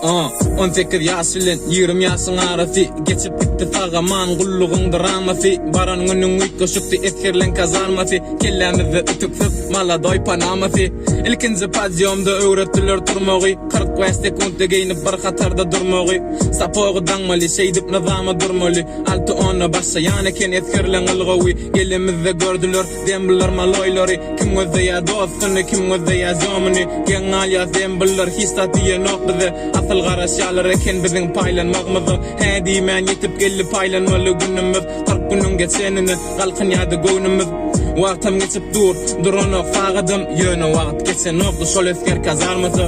18 ýaş bilen 20 ýaşyň arasy Geçip gitdi sag-aman gullugyň dramasy Baran günüň üýtgeşikdi esgerleň kazarmasy Kellämizde ütüksiz maladoý panamasy Ilkinji podýomda öwretdiler turmagy 45 sekuntda geýnip bir hatarda durmagy Sapogy daňmaly şeýdip nyzama durmaly Alty onda başlaýan eken esgerleň ylgawy Gelemizde gördüler Dembiller maloýlary Kim gözleýär dostuny, kim gözleýär zomyny Geň galýas dembiller hiç zat diýenok bize Asyl garaşýarlar eken biziň paýlanmagymyza Hä diýmän ýetip geldi paýlanmaly günümiz 40 günüň geçenine galkynýardy göwnümiz Wagtam geçip dur, duranok sagadam Ýöne wagt geçenokdy şol esger kazarmada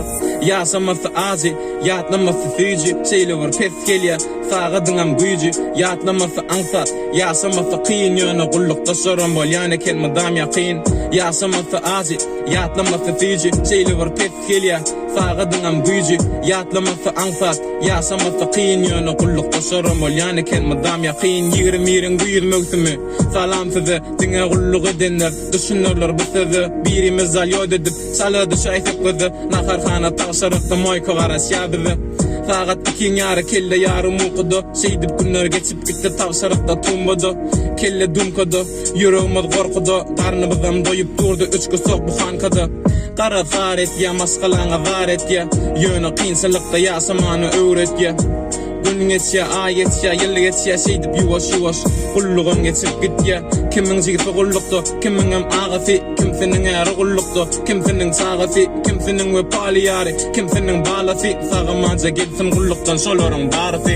Ýaşamasy ajy, ýatlamasy süýji Şeýle bir pes gelýär sagadyňam güýji Ýatlamasy aňsat, ýaşamasy kyn Ýöne gullukda şoram bolýan eken mydam ýakyn Ýaşamasy ajy, ýatlamasy süýji Şeýle bir pes gelýär sagadyňam güýji Ýatlamasy aňsat, ýaşamasy kyn Ýöne gullukda şoram bolýan eken mydam ýakyn Ýigrimi biriň güýz möwsümi, salam size Diňe gulluk edenler düşünerler bu söze Birimiz zalýot edip, çala düşäýsek göze Naharhana tabşyrykda moýka garaşýar bize Sagat ikiň ýary kelle ýarym ukuda Şeýdip günler geçip gitdi tabşyrykda tumbada Kelle dumkada, ýüregimiz gorkuda Garnymyzam doýup durdy üç kusok buhankada Gara zar etýä maşgalaňa zar etýä Ýöne kynçylykda ýaşamany öwretýä Gün geçýä, aý geçýä, ýyl geçýä Şeýdip ýuwaş-ýuwaş gullugam geçip gitýä Kimiň jigsi gullukda, kimiňem agasy Kimsiniň äri gullukda, kimsiniň çagasy Kimsiniň wepaly ýary, kimsiniň balasy Sag-amanja gelsin gullukdan şolaryň barysy.